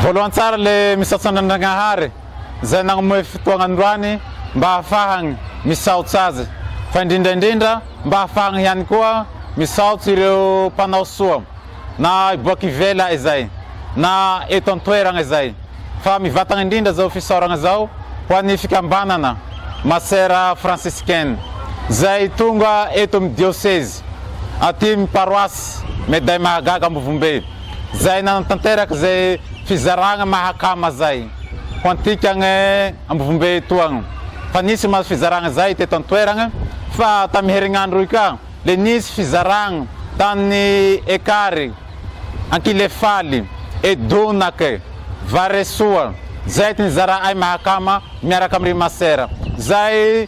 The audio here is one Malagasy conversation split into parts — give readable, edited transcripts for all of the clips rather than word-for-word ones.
Voalohany tsara le misaotsa an'Andragnahary zay nagnomoe fotoagna androany mba ahafahagny misaotsa azy fa indrindra indrindra mba ahafahagny ihany koa misaotsa ireo mpanao soa na boaka ivela izay na eto an-toeragna izay fa mivatagna indrindra zao fisaoragna zao ho an'ny fikambanana Masera Franciscaine zay tonga eto amin'ny diocèse aty amin'ny paroasy Meday Mahagaga Ambovombe zay nanatanteraka zay fizaragna mahakama zay ho antikagny Ambovombe etoagna fa nisy mahazo fizaragna zay teto an-toeragna fa tamin'ny herignandro io ka le nisy fizaragna tamin'ny Ekary, Ankilefaly, Edonake, Varesoa zay ty nizara'ay mahakama miaraka amin'ry Masera zay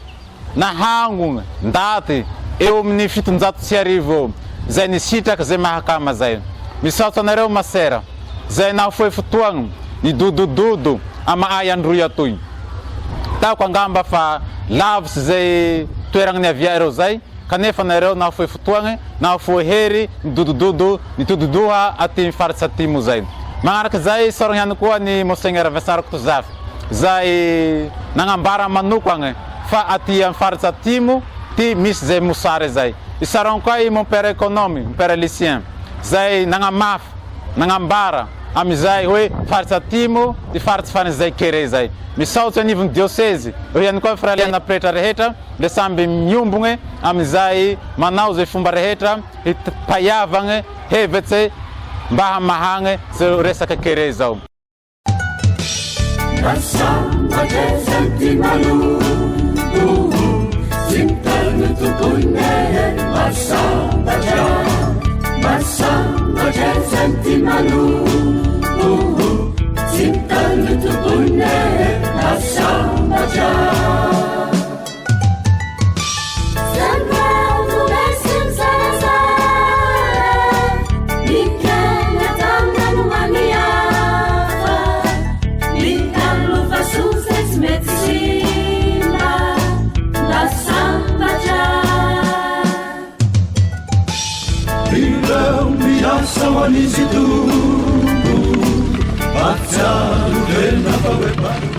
nahangogny ndaty eo amin'ny 1700 eo zay nisitraka zay mahakama zay. Misaotsa anareo Masera zay nahafoy fotoagna nidodododo ama'ay androy atoy. Taoko angamba fa lavitsy zay toeragna niavia'areo zay kanefa nareo nahafoy fotoagna, nahafoy hery nidodododo nitodidoha aty faritsy atimo zay. Magnaraka zay isaoragna ihany koa ny Monseigneur Vincent Rakotozafy zay nagnambara manokagna fa aty amin'ny faritsy atimo ty misy zay mosary zay. Isaoragna koa i mon père économe, mon père Lucien zay nagnamafy, nagnambara amizay hoe faritsy atimo ty faritsy faran'izay kere zay. Misaotsa anivon'ny diocèse eo ihany koa firaliana pretra rehetra le samby miombogny amizay manao zay fomba rehetra hitpaiavagny hevetse mba hamahagny zao resaka kere zao. Ireo miasa ho an'izy Tompo, ahatsiaro tena fa hoe.